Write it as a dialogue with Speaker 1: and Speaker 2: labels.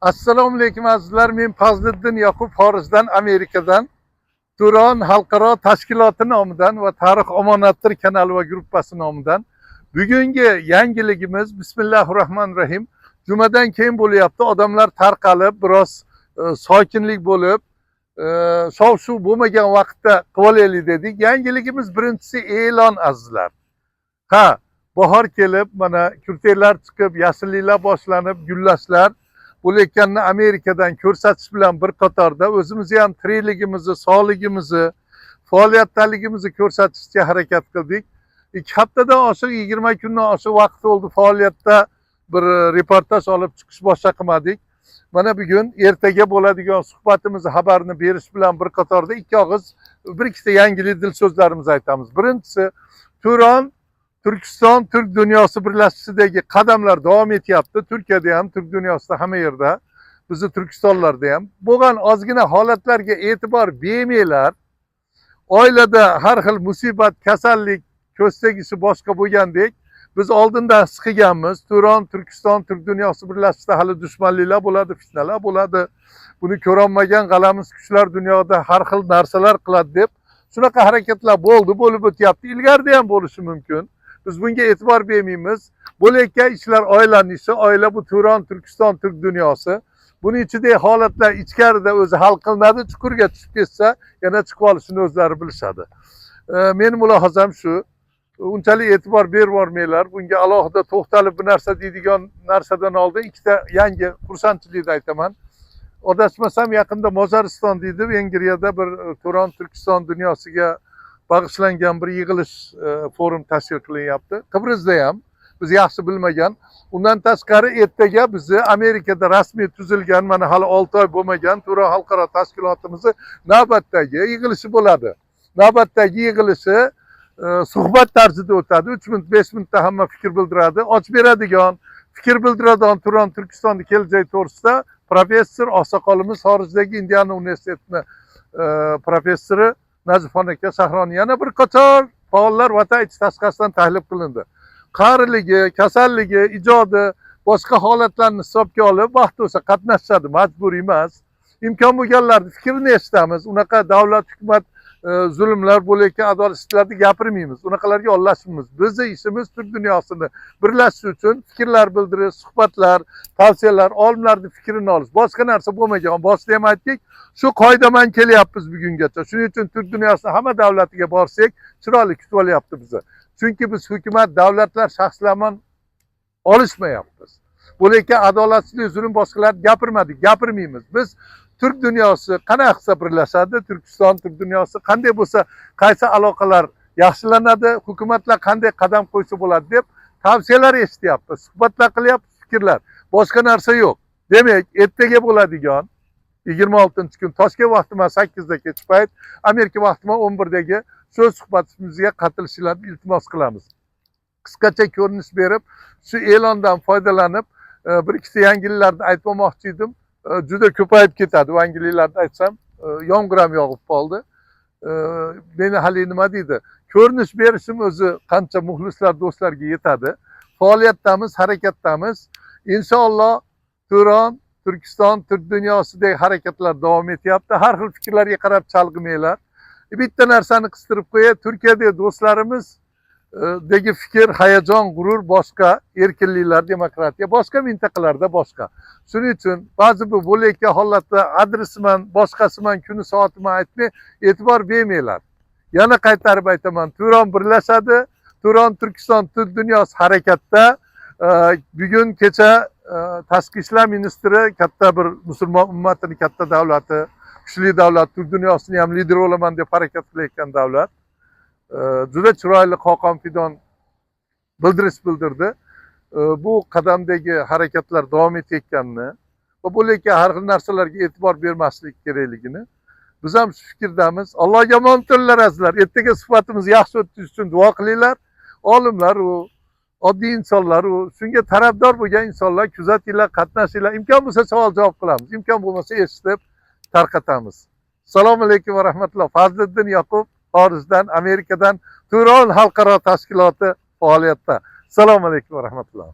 Speaker 1: Assalomu alaykum azizlar, men Fazliddin Yoqub xorijdan, Amerikadan Turon xalqaro tashkiloti nomidan va Tarix omonatdir kanali va gruppasi nomidan bugungi yangiligimiz bismillahi rohmanir rohim. Jumadan keyin bo'lyapti, odamlar tarqalib, biroz sokinlik bo'lib, shov shuv bo'lmagan vaqtda qilib olaylik dedik. Yangiligimiz birinchisi e'lon azizlar. Ha, bahor kelib, mana kurtaklar chiqib, yashilliklar boshlanib, gullashlar bo'layotganini Amerikadan ko'rsatish bilan bir qatorda o'zimizni ham tirikligimizni, sog'ligimizni, faoliyatdaligimizni ko'rsatishga harakat qildik. 2 haftadan oshiq, 20 kundan oshiq vaqt bo'ldi faoliyatda bir reportaj olib chiqish boshqa qilmadik. Mana bugun ertaga bo'ladigan suhbatimizni xabarini berish bilan bir qatorda ikki og'iz bir ikkita yangilik dil so'zlarimizni aytamiz. Birinchisi, Turon Turkiston Turk dunyosi birlashishidagi qadamlar davom etyapti. Turkiyada ham, Turk dunyosida hamma yerda, bizni Turkistonlarda ham bo'lgan ozgina holatlarga e'tibor bermanglar. Oilada har xil musibat, kasallik, ko'z tegishi boshqa bo'lgandek, biz oldindan his qilganmiz. Turon Turkiston Turk dunyosi birlashishida hali dushmanliklar bo'ladi, fitnalar bo'ladi. Buni ko'rolmagan g'alamiz kuchlar dunyoda har xil narsalar qiladi deb shunaqa harakatlar bo'ldi, bo'lib o'tyapti. Ilgarida ham bo'lishi mumkin. Biz bunga e'tibor bermaymiz. Bo'layotgan ishlar oilani ishi, oila bu Turon Turkiston Turk dunyosi. Buni ichidagi holatlar ichkarida o'zi hal qilinadi, chuqurga tushib ketsa, yana chiqib olishini o'zlari bilishadi. Meni mulohazam shu. Unchalik e'tibor berib yubormanglar. Bunga alohida to'xtalib bir narsa deydigan narsadan oldin ikkita yangi xursandchilikni aytaman. Adashmasam yaqinda Mozariston deydi, Vengriyada bir Turon Turkiston dunyosiga bag'ishlangan bir yig'ilish, forum tashkil qilinyapti. Qibrisda ham biz yaxshi bilmagan. Undan tashqari ertaga bizni Amerikada rasmiy tuzilgan, mana hali 6 oy bo'lmagan Turon xalqaro tashkilotimizni navbatdagi yig'ilishi bo'ladi. Navbatdagi yig'ilishi suhbat tarzida o'tadi. 3 minut, 5 minutda hamma fikr bildiradi. Och beradigan, fikr bildiradigan Turon Turkistonni kelajagi to'g'risida professor oqsoqolimiz, xorijdagi Indiana universitetini professori Najibxon aka Shahroniy, yana bir qator faollar vatan ichi tashqarisidan taklif qilindi. Qariligi, kasalligi, ijodi, boshqa holatlarni hisobga olib, vaqt bo'lsa qatnashishadi, majburiy emas. Imkon bo'lganlarni fikrini eshitamiz. Unaqa davlat, hukumat zulmlar bo'layotgan adolatsizliklarni gapirmaymiz. Unaqalarga aralashmaymiz. Bizni ishimiz turk dunyosini birlashish uchun fikrlar bildirish, suhbatlar, tavsiyalar, olimlarning fikrini olish. Boshqa narsa bo'lmagan. Boshida ham aytdik, shu qoida bilan kelyapmiz bugungacha. Shuning uchun turk dunyosini hamma davlatiga borsak, chiroyli kutib olyapti bizni. Chunki biz hukumat, davlatlar, shaxslar bilan olishmayapmiz. Bo'layotgan adolatsizlik, zulm boshqalarni gapirmadik, gapirmaymiz. Biz turk dunyosi qanaqa qilsa birlashadi, Turkiston turk dunyosi qanday bo'lsa, qaysi aloqalar yaxshilanadi, hukumatlar qanday qadam qo'ysa bo'ladi deb tavsiyalar eshityapmiz, suhbatlar qilyapmiz, fikrlar. Boshqa narsa yo'q. Demak, ertaga bo'ladigan 26-kun Toshkent vaqti bilan 8da kech payt, Amerika vaqti bilan 11dagi so'z suhbatimizga qatilishlarini iltimos qilamiz. Qisqacha ko'rinish berib, shu e'londan foydalanib, bir ikkita yangiliklarni aytmoqchi edim. Juda ko'payib ketadi. Bu yangiliklarni aytsam, yomg'ir ham yog'ib qoldi. Meni haligi nima deydi? Ko'rinish berishim o'zi qancha muxlislar, do'stlarga yetadi. Faoliyatdamiz, harakatdamiz. Inshaalloh Turon, Turkiston, Turk dunyosidagi harakatlar davom etyapti. Har xil fikrlarga qarab chalg'imanglar. Bitta narsani qistirib qo'yay, Turkiyadagi do'stlarimiz degi fikr, hayajon, g'urur boshqa, erkinliklar, demokratiya boshqa mintaqalarda boshqa. Shuning uchun ba'zi bu bo'layotgan holatda adresiman, boshqasiman, kuni soatini aytmay, e'tibor bermanglar. Yana qaytarib aytaman, Turon birlashadi. Turon Turkiston Turk dunyosi harakatda. Bugun kecha tashqi ishlar ministri katta bir musulmon ummatini katta davlati, kuchli davlat, turk dunyosini ham lideri bo'laman deb harakat qilayotgan davlat. Juda chiroyli Xoqon Fidon bildirish bildirdi. Bu qadamdagi harakatlar davom etayotganini va bo'layotgan har xil narsalarga e'tibor bermaslik kerakligini biz ham shu fikrdamiz. Allohga omonat bo'linglar azizlar. Ertaga suhbatimiz yaxshi o'tishi uchun duo qilinglar. Olimlar u oddiy insonlar u shunga tarafdor bo'lgan insonlar kuzatinglar, qatnashinglar. Imkon bo'lsa savol javob qilamiz, imkon bo'lmasa eshitib tarqatamiz. Assalomu alaykum va rahmatulloh. Fazliddin Yoqub xorijdan, Amerikadan, Turon xalqaro tashkiloti faoliyatda. Assalomu alaykum va rahmatulloh.